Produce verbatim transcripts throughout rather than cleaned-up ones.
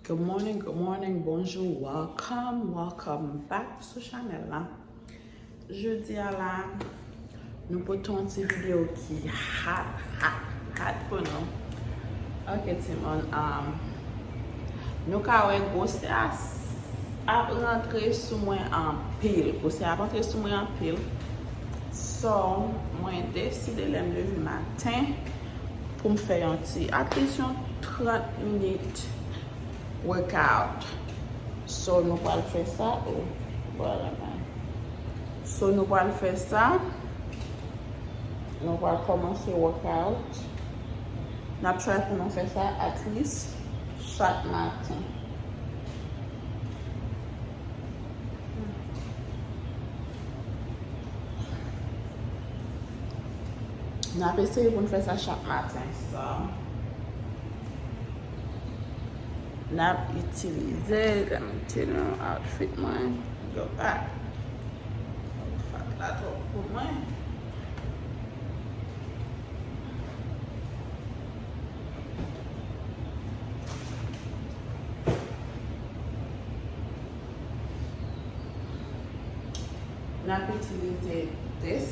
Good morning, good morning, bonjou, welcome, welcome back sou chanèl la. Jodi a la, nou pote yon ti videyo ki hot, hot, hot pou nou. Ok, timoun, um, nou ka wè gwosè a s- ap rantre sou mwen anpil. Gwosè a ap rantre sou mwen anpil. So, mwen deside lè m leve maten pou m fè yon ti, at least yon trant minit workout. So, nou pral fè sa. Oh, vwala, man. So, nou pral fè sa. Nou pral kòmanse workout. N ap try pou nou fè sa at least chak maten. N ap eseye pou n fè sa chak maten. So, n ap itilize, lè m itilize outfit mwen, yo pa fat la twòp pou mwen. N ap itilize this.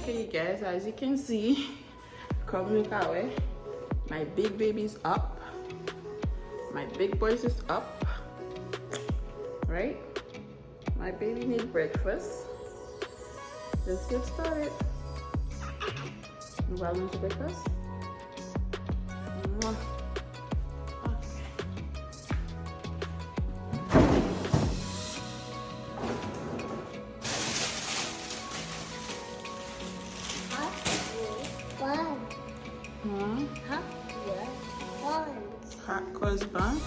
Okay, you guys, as you can see, kòm nou ka wè, my big baby is up. My big boys is up. Right? My baby need breakfast. Let's get started. Nou pral manje breakfast? Mwah. Okay. Hot with buns. Hmm? Hot with buns. Hot cross bun.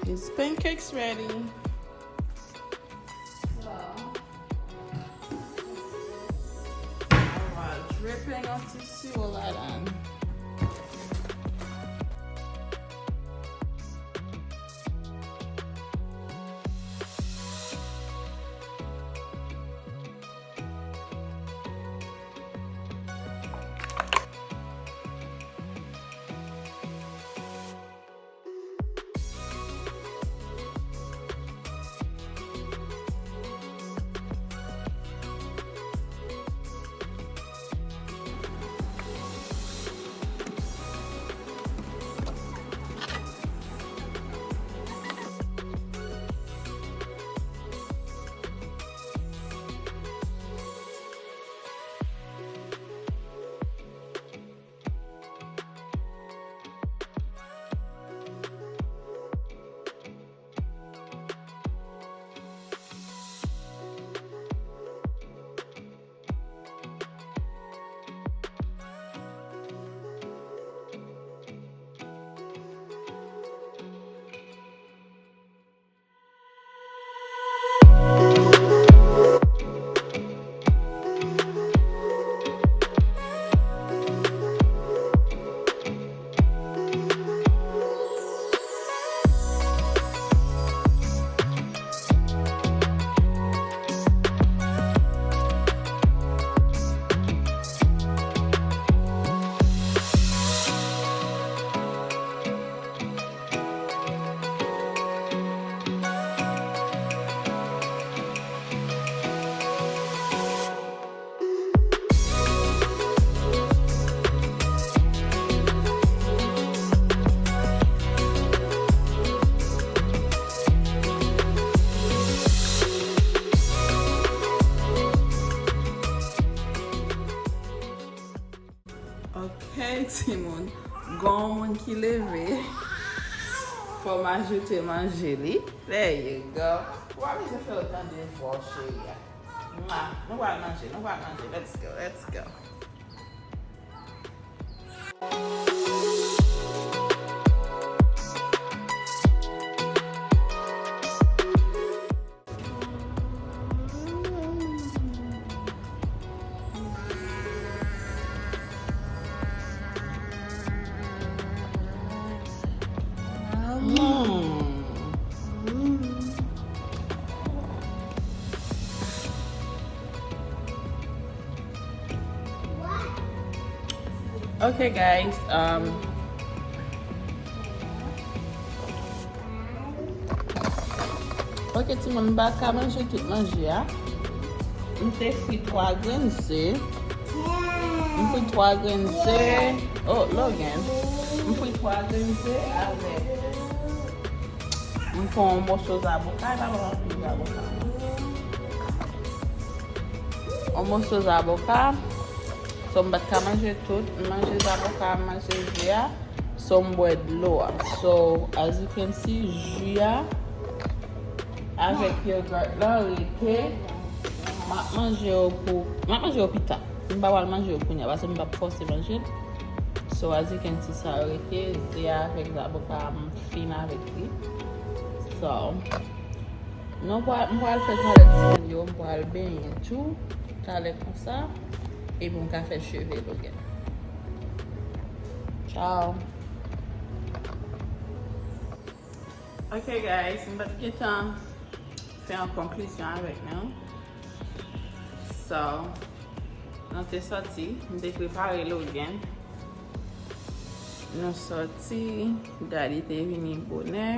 These pancakes ready. So, I will dripping on ti siwo ladan. Ok, timoun. Gon moun ki leve. Fò m ajoute manje li. There you go. Ou pa bezwen fè yo tande vwa w, cheri a. Mwa, nou pral manje, nou pral manje. Let's go, let's go. Ok, guys. Um, ok, timoun, m pa ka manje tout manje a. M te fri twa grenn ze. M fri twa grenn ze. Oh, Logan. M fri twa grenn ze avèk, m pran yon moso zaboka, e pa vrèman anpil zaboka. Yon moso zaboka. So, m pa t ka manje tout. M manje zaboka, m manje ze a. So, m bwè dlo a. So, as you can see, ji a avèk yogurt la rete. M ap manje yo pou, m ap manje yo pita. M pa pral manje yo kounye a, paske m p ap fòse manje l. So, as you can see, sa yo rete, ze a avèk zaboka a, m fin avèk li. So, nou pral, m pral fè twalèt timoun yo, m pral benyen tou, talè konsa, epi m ka fè cheve Logan. Ciao. Ok, guys, m pa t gentan fè yon konklizyon avèk nou. So, nou te sòti, m te prepare Logan. Nou sòti, Daddy te vini bonè.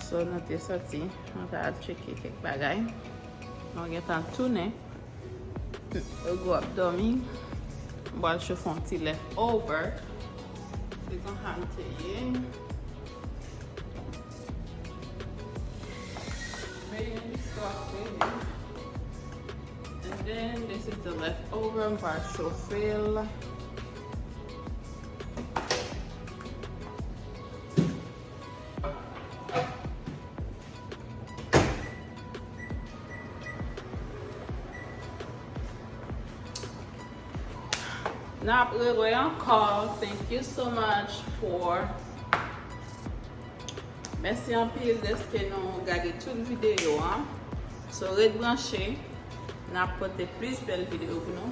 So, nou te sòti, nou t al tcheke kèk bagay. Nou gentan tounen. Hugo ap dòmi. M pral chofe yon ti leftover. Se konsa m te ye. Meyè istwa fini. And then, this is the leftover. M pral chofe l. N ap rewè ankò. Thank you so much for Mèsi anpil dèske nou gade tout videyo an. So, ret branche, n ap pote plis bèl videyo pou nou.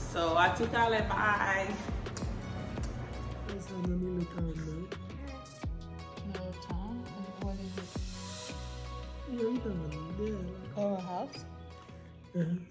So, a tout à l'heure, bye! Sa nan Middletown nan. Middletown? And what is it? Nan Middletown, dèyè la. Our house? Ahan.